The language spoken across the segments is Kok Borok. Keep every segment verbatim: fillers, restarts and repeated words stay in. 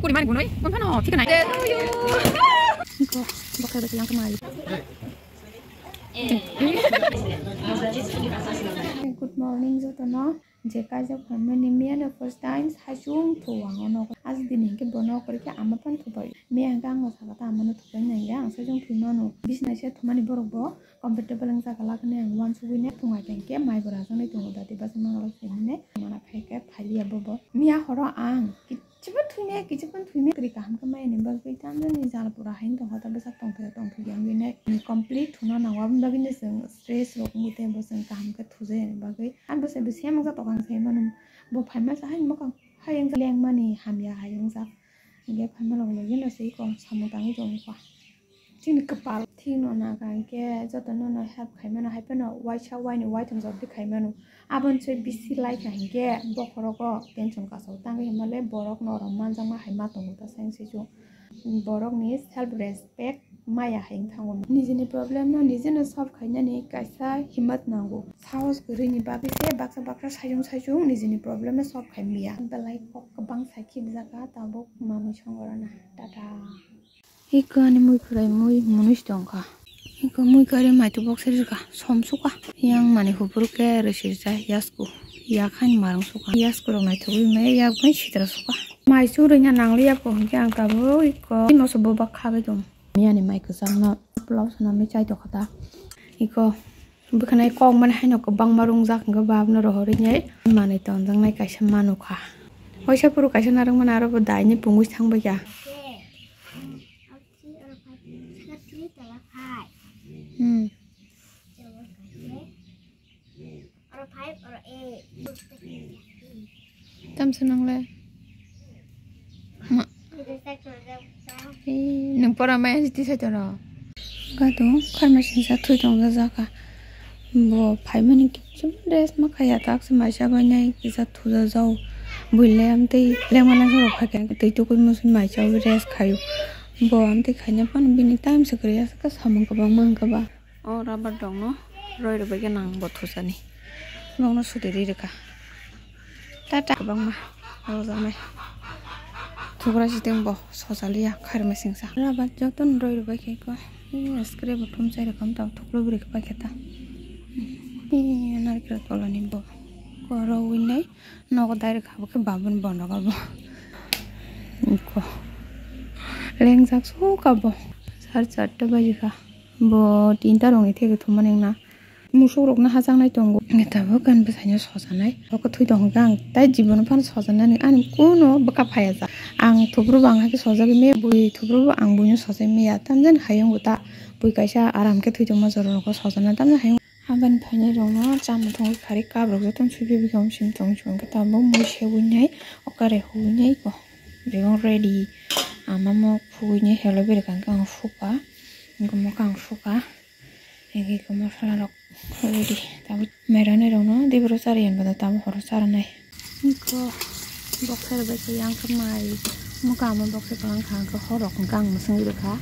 Puri mani bunui, kon phano thik nai. Iko, bokhai bai yang kemari. Good morning jotono. Je kaijak phaimani miya no first time saichung thu ang o nogo. Aji dini hinkhe bo nok rikhe ama phano thupai. Miya hinkhe ang sakha ta ama no thupai nai ya, ang saichung thwi mano. Bisna se thumani borok bo comfortable wngsa kha, lakhe ang uansugwi ne phungai tongkhe mai bo rajak nai tongo, dati bachai mangalak hinwi ne mana phaikhe phailiya bobo. Miya horo ang kichibw thwinai, kichibw thwinai, kwrwi kaham khe maya ni bagwi tamjani jala pura hai wng tongkha, ta bwsak tongthok tongthok ya wngwi nai. Complete thuna nango, aboni bagwi no chwng stress rok wngwi tei bo chwng kaham khe thujaya ni bagwi. Ang bwsai bo sem wngsa tokang sai mano, bo phaima sa hai mwkhang hai wngsa lengmani hamya hai wngsa. Hinkhe phaima rok logino se iko samung tangwi tongkha. Chini kwpal thik no naka hinkhe jotono no help khaimano, hai phano waisa waini waitham jotdi khaimano. Aboni se bisi laikha hinkhe bokhorogo tension kasao tangwi hinmale borok norom manjakma hai ma tongo ta sainsaichung. Borokni self respect maya hai wng thango. Nijini problem no nijino solve khainani kaisa himmat nango. Sahos kwrwini bagwi se baksa baksa saichung saichung nijini problem no solve khai maya. Belai kok kwbang sai khibijak kha tabuk mamwi songorana. Tata. Iko ani mui phurai mui munui tongkha. Iko mui kari mai tu box rijak kha, som sukha. Yang mani hupuru ke rwsirja yasku. Yakhani marung sukha. Yasku rok naithogwi mai yak bai sitra sukha. Mai churwi na nangli yapko hinkhe ang tabuk iko moso bobak khabai tong. Miyani mai kwchangno pulao swnamwi chai tokha ta. Iko Bwkhanai kok mani haino kwbangma rungjak, hwnkhe babno rohorwi nai manwi tonjaknai kaisa manukha. Waisa phuru kaisa narwkmani aro bo daini pungwi thangbaikha. Hmm. Tamsa nangle. Ma. Ee, nwng pora maya twi sai toro. Gado kharmai singsa thwi tongja jaka. Bo phaimani kichim rest ma khaya tak se maisa bai nai kisa thuja jau. Bui le amtwi lengma lengma rok phaikha twi tukui musi maisa rest khaio. Bo amtwi khaina phano bini time se kwrwi aswk samung kwbangma wngkha ba. O rubber dogno roi rwbaikhe nang bo thusani. Bongno sudi ri rwkha. Tata kwbangma rojaknai. Thugra siteng bo sojaliya kharmai singsa. Rubber jotono roi rwbaikhe ko. Ee, scrap bo thumsai rwkha, amtwi thuklo bwrwi khe paikhe ta. Ee, narikra tolani bo. Ko rowi nai. Nogo direct habo khe babun bono gabo. Iko. Lengjak sukha bo. Sar charta baji kha. Bo tinta rokni theke thumani wngna. Musuk rokno hajaknai tongo. Tabuk ani bwsaino sojanai. Oko thwi tong hwnkhe ang tai jibono phano sojanani ani kuno bwkha phaiya ja. Ang thubru bo ang hakhe sojagwi maya, bui thubru bo ang buino sojagwi maya. Tamjani hayung bo ta bui kaisa aram khe thwi tongma jorao sojanai tamjani hayung. Aboni phainai rokno chamung thangwi kharwi kabrok jotono sui phibikha, omsini tong chukha tabuk mui sewinai okare huinai ko. Bebak ready. Ama mok phuinai hello bereka hwnkhe ang suka. Hwnkhe mokang suka. Hwnkhe iko mosola rok ready. Tabuk mairanai rokno diboro chari yan bada tabuk horo charanai. Iko bokhai rok bai khe yang khe mai muka ama bokhai palang kha hwnkhe hor rok hwnkhe ang mwswngwi rwkha.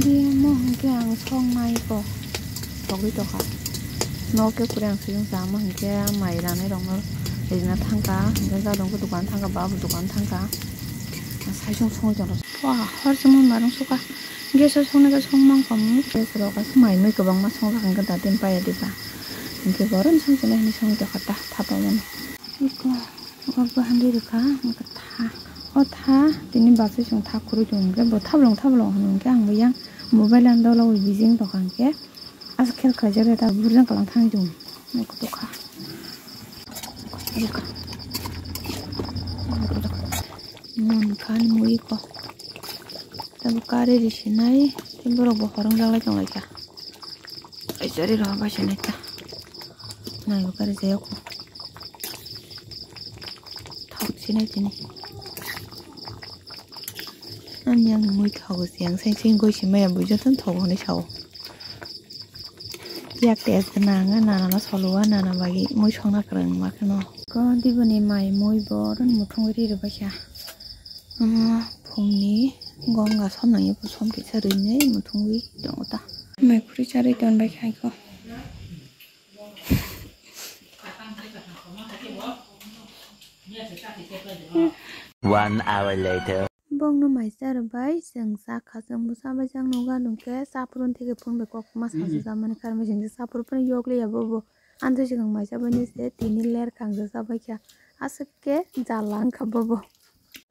Biyamo hwnkhe ang song nai ko sogwi tokha. Nok khe kwrwi ang swijwng cha omo hwnkhe mai ranai rokno rijina thangkha hwnkhe jadong khe dokan thangkha babo dokan thangkha. Saichung songwi tongkha. Wah hor chwngmung marung sukha. Gas o songna khe song mang kha. Gas rok aswk mai mui kwbangma songjak hwnkhe da din paiya diba. Hwnkhe borok song chwnai hinwi songwi tongkha ta thapa mani. Iko, o bahan ri rwkha, wngkha tha. O tha, tini bachai chwng tha khurui tongo hwnkhe, bo thablong thablong hwnwi hwnkhe, ang bo yang mobile ano dolo busy wng tongkha hwnkhe, aswk khel khlaijak rw ta, burjang kwlang thangwi tongo. Iko tokha. Rwkha. Mon kha ni mui ko. Tei bo kari ri sinai, tei borok bo hor wng jak lai tong lai kha. Kaisa ri rw bai sinai ta. Nai bo kari jaya ko. Thok sinai tini. Ani ang mui thogo se, ang seng seng goi se maya bui joto thogo hinui sao. Yak test gwnang, nana no solo o, nana bagwi mui songna kwrwng ma kheno. Ko diboni mai mui bo oro ni muthungwi ri rwbaikha. Omo phungni gom ga somnang ya, bo som kisa rinai muthungwi tongo ta. Mai khuri charwi tonbaikha iko. One hour later. Bongno maisa rwbai chwng chakha, chwng bwsa bai chang nokha, nokhe chaphuru theke phone bai koktma sasu chamani kharmai chwngsa chaphuru phano yokliya bobo. Amtwi swkang maisa baino se tini ler kangsa chabaikha, aswk khe jala wngkha bobo.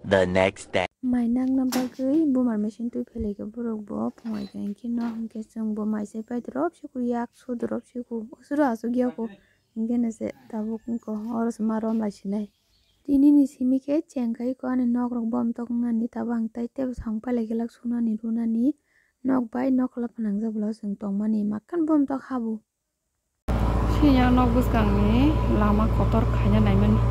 The next day. Mai nangna bagwi bumar machine twi phelaikha borok bo phungai kha, hinkhe no hinkhe chwng bo maisa pai drop siku yak su drop siku usuru asuk yaku, hinkhe no se tabuk wngkha oro se ma rom lai sinai. Tinini simi khe chengkha iko ani nok rok bom tok wngnani, tabuk ang tai tebo samung pailai glak sunani runani nok bai nokla phanangjak bwlao chwng tongmani makhan bom tok habu. Sini ang nok bwskangni lama kotor khaina naimani.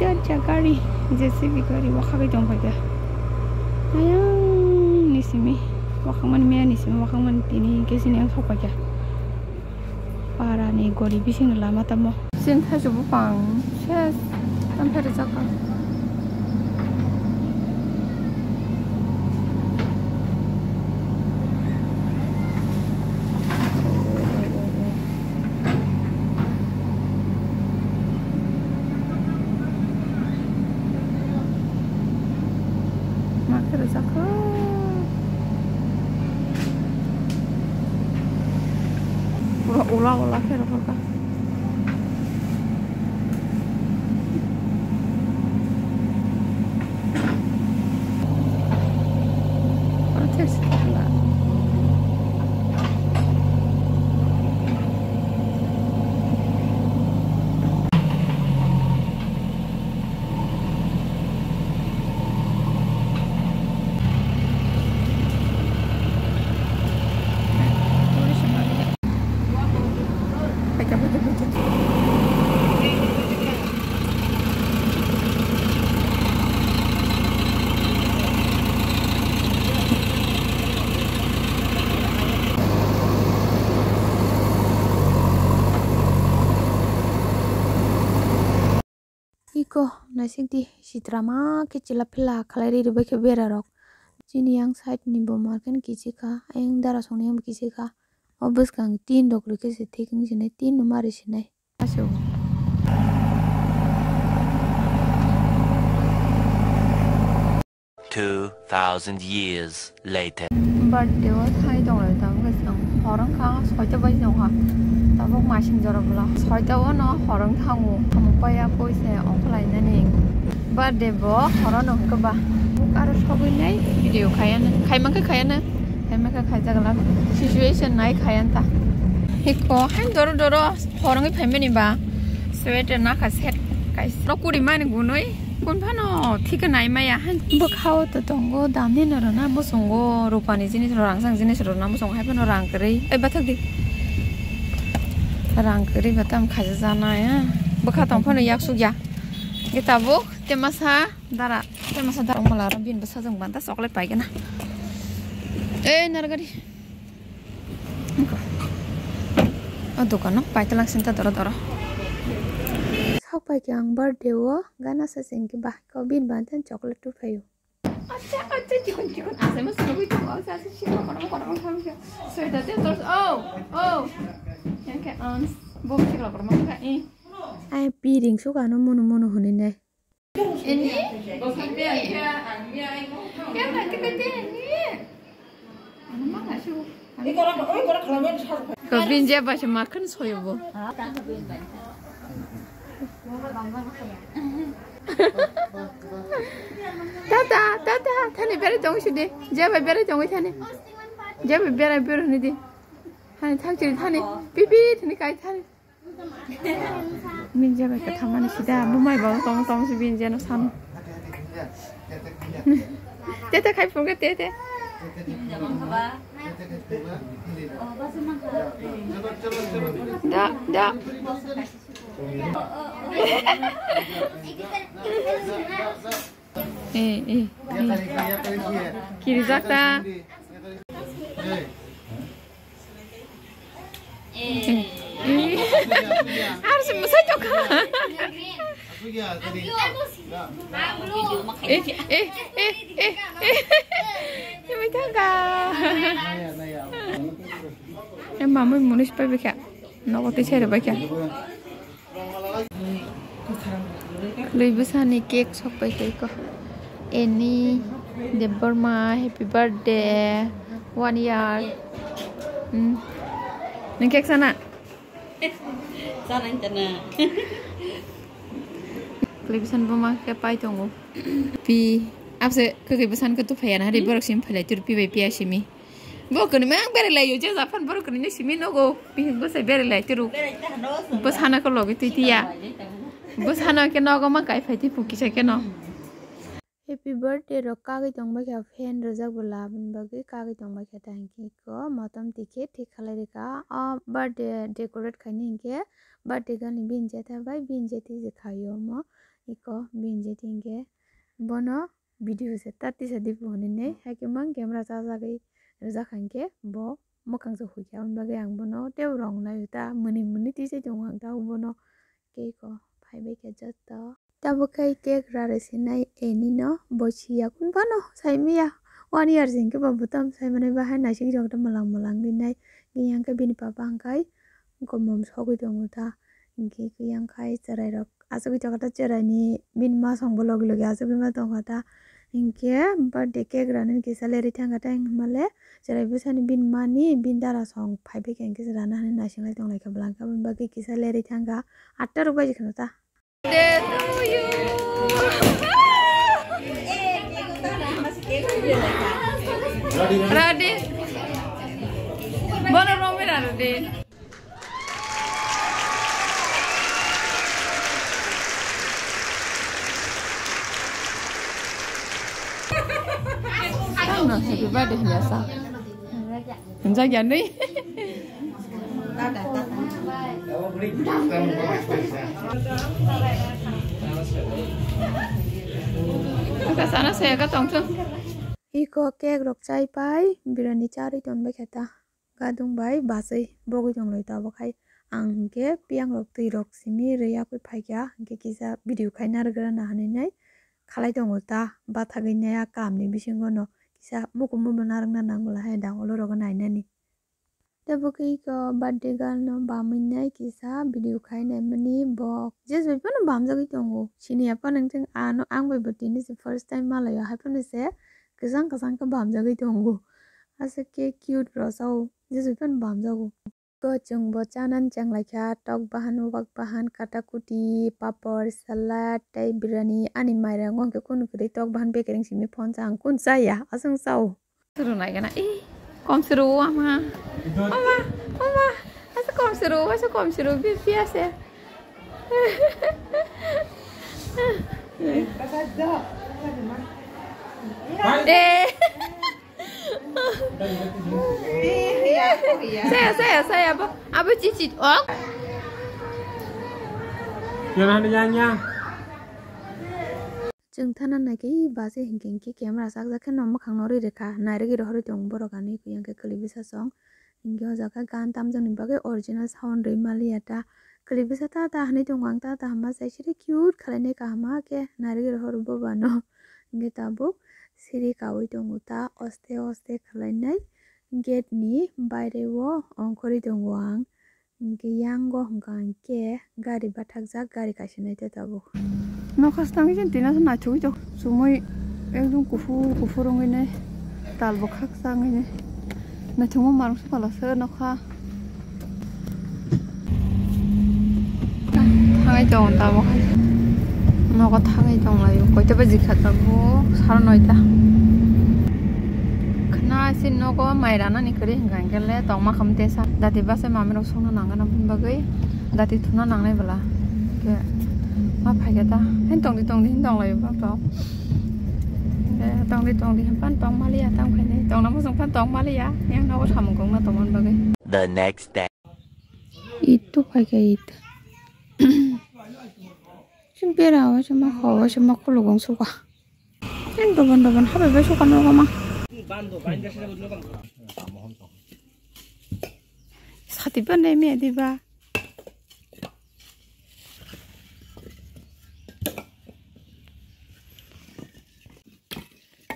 Darja gari, J C B gari wakhagwi tongphaikha. Ayang ni simi wakhangmani, mia ni simi wakhangmani tini hinkhe sini ang sokphaikha. Parani gori bisingni lama tamo. Sini thaisu bupang ses tam pherejak kha. Ma khe rwjak kha. Pura ola ola khe rwjak kha. Pura thik se thangla. Iko naisik di, sitra ma khe chila phila khlai ri rwbai khe bera rok. Chini yang side ni bo market kichik kha, ayang dara songni yang kichik kha. O bwskang tin rok rwkhe se thik wng sinai, tin no ma ri sinai. Asu. Two thousand years later. Birthday o thai tong lai tang khe chwng hor wngkha soita baji tongkha. Tabuk masing jora bwla soita o no hor wng thango. Omo paya poi se ongkha lainani. Birthday bo hor o no wngkha ba. Aro sogwi nai video khayana. Khaima khe khayana. Khaima khe khaijak lak. Situation nai khayanta. Hiko hai doro doro hor wngwi phaimani ba. Sweater nakha set kaisa. No kuri mani gunui. Kun phano thik nai maya han. Bwkhao to tongo, damni no rwna muchungo, rupani jinis rok, rangchak jinis rok rwna muchungo, hai phano rang kwrwi. Ai, bathak di. Rang kwrwi ba tam khaijak jana ya. Bwkha tong phano yak suk ya. Ge tabuk, te masa dara, te masa dara mala ro bin bwsa jong banta chocolate pai gana. Ei, nargari. O dukano paitwlang sinta doro doro. Sok pai khe ang birthday o gana sa sing khe ba ko bin ban ten chocolate tu phaio. Acha acha chikon chikon asa ma sunu gui tu asa asa chikon kono kono kono kono. Soita te tor oh oh. Yang ke ans bom chikla kono ka i. Ai pi ring su kano munu munu huni nai. Ini? Ini? Ya, nanti kete ini. Ano ma kasu? Ko binja ba se makan soyo bo. Tata, tata, thani berai tong sidi. Jeba berai tong thani. Jeba berai berai ni di. Thani thang sidi thani. Pipi thani kai thani. Min jabai ka thamani sida bumai ba tong tong si bin jeno san. Tete khai phunga tete. Da da. Eh eh eh. Kiri jakta. Ar se masa choka. Eh eh eh eh eh. Ini tangka. Eh mama munis pa bika. Nogo te chere bika. Lui bwsani cake sok pai tei ko. Eni Debbarma, happy birthday, one year. Hmm. Nang cake sana? Sana intana. Kali bisan boma ke pai tongo. Pi, apse kaki bisan ke tu phaya na hari borok sim phalai tur pi bai pi asimi. Bo kani mang berai lai yo je japan borok kani ni simi nogo. Pi bo sai berai lai turu. Bo sana ko logi tui tiya. Bo sana ke nogo ma kai phai ti pu kisa ke no. Happy birthday rok kagwi tongbaikha fan rwjak bo labani bagwi kagwi tongbaikha ta hinkhe iko motom tikhe thik khalai rwkha o birthday decorate khaini hinkhe birthday girl ni bini jeta bai bini jeti je khaio omo iko bini jeti hinkhe bono video se ta tisa dibo hinwi haikhe mang camera chajagwi rwjak hinkhe bo mwkhang se huikha aboni bagwi ang bono tei rong naio ta mwnwi mwnwi tisai tongo ang ta bono. Cake o phaibai khe joto. Tabuk khe cake rari sinai Annie no bo siya kun phano saimaya. One year se hinkhe bo bwtam saimanai bahai naisik rok mwlang mwlang rinai. Hinkhe bini papa hinkhe gomom sogwi tongo ta. Hinkhe khe yang khai chwrai rok achugwi tongkha ta chwrai ni bini masong bo logi logi achugwi ma tongkha ta. Hinkhe birthday cake rani kisa lerwi thangkha ta hinkhe male chwrai bwsani bini mani bini dara song phaibai khe hinkhe rana hinwi naising lai tong lai kha bwlangkhe aboni bagwi kisa lerwi thangkha. Atta rok bai kheno ta. Birthday to you. Radi. Bono romwi radi. Ano happy birthday hinjasa. Hinjak ya nui. Sana saya ka tong tu. Iko cake rok chai pai birani charwi ton bai khe ta. Gadung bai bachai bogwi tong lai tabuk hai ang hinkhe piyang rok twi rok simi rwi yakwi phaikha hinkhe kisa video khai narwkna hinwi nai khalai tongo ta bathagwi nai a kamni bisingo no kisa mukumu bo narwkna nango lai hai da olo rogo nainani. Tabuk iko birthday girl no bamwi nai kisa video khai naimani bok jesu bai phano bamjagwi tongo sini ya phano ang bai bo tini se first time malaio hai phano se kwchang kwchang khe bamjagwi tongo. Aswk khe cute rw sao, jesu phano bamjago. Iko chwngbo chanani chenglaikha, tok bahan, wak bahan, katakuti, papor, salad, tei birani. Ani mairang wngkhe kunu kwrwi tok bahan bekereng simi phone cha, ang kunu chaya, aswk chao. Suru naigana, eh, kom suru ama. Oma, oma, asa kom suru, asa kom suru, bi, bi ase. Eh. Saya, saya, saya, abo, abo cicit, ok. Yana ni yang yang. Chwng thana naikhe base hinkhe hinkhe camera chakjak khe no mwkhang no ri rwkha nairwgwi rohorwi tongo borok ani kuyang khe kwlwi bwsa song. Hinkhe o jaga gan tamjakni bagwi original sound rwi maliya ta. Kwlwi bwsa ta ta hinwi tongo ang ta ta hwnba sai siri cute khwlainai kaham khe nairwgwi rohor bo bano. Hinkhe tabuk siri kaui tongo ta oste oste khwlainai gate ni baire o ongkhorwi tongo ang. Hinkhe yango hwnka hinkhe gari bathakjak gari kaisa naithe tabuk. Nokha se tangwi chini tino se naithogwi tok chumui ekdom kuphur kuphur wngwi nai tal bo khaksa wngwi nai naithokma manuk se phalsa nokha. Thangwi tongo tabuk hai nogo thangwi tonglaio koito baji kha tabuk saro noita. Khna se nogo mai ranani kwrwi hwnka hinkhe le tongma kham tesa dati bachai mami rok songno nangna bagwi. Dati thuna nangnai bwla. Ke ma phaikhe ta. Hen tongdi tongdi hin tonglaio ba to. Ke tongdi tongdi hin pan tong maliya tam khainai. Tongna muchung pan tong maliya. Yang nogo samung kongna tongmani bagwi. The next day. Itu phaikhe it. Chim pera wa chima kho wa chima kulugong suka. Yang doban doban habai bai suka nogo ma. Sati ba nai me di ba.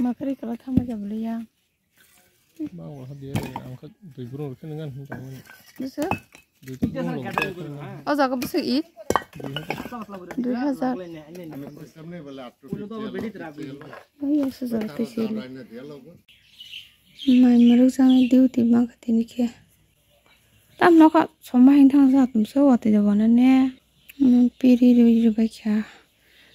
Makari kala thama jabli ya. Ma wal ha dia ang kha dui burung rikhe ngan hin tong. Bisa? Dui burung rikhe. O jaga bisa it. Dui hazar. Oi, ekso jora twi sili. Mai mwrwk jani duty mankha tini khe. Tam nokha soma hing thang sa tum se watwi da bana ne. Piri rwi rwi bai kha.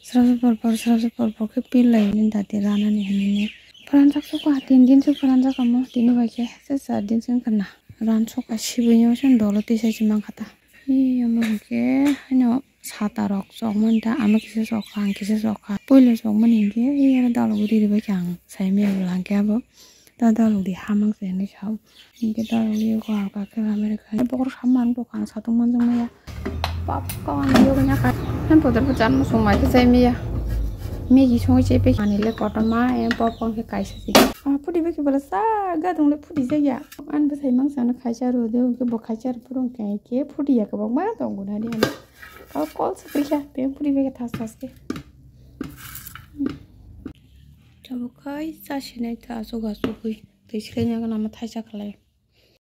Srabsa por por, srabsa por por khe pir lai ni dati rana ni hinwi ne. Pharanjak sokha, tin din se pharanjak amo, tini bai khe se char din se wngkha na. Ran sokha sibui no se dolo tisai se mankha ta. Ee, omo hinkhe haino sata rok chokmani ta, ano kisa chokha, ang kisa chokha. Puila chokmani hinkhe, ee, aro dalogwi riri bai kha ang, saimaya bwla hinkhe abo. Ta dalogdi hamang se hinwi sao. Hinkhe dalogdi ko halka khe hamari kha. Bokhorok samani bokha ang satung manjakmaya. Popcorn yogna kha. Hain potor bo chan musung mai khe saimaya. Maggie songwi chepe ani le kotorma, em, popcorn khe kaisa se. Ah, phuti bai khe bwla sa gadung le phuti jakya. Ani bwsai mangsa no khaisa rw de, hinkhe bo khaisa rw phuru hinkhe phuti ya kwbangma tongo nani ano. Kok kol se phaikha, tei puri bai khe thas thas khe. Tabuk khai cha sinai ta aswk aswk hui. Tei swkang ya gana ma thaisa khlai.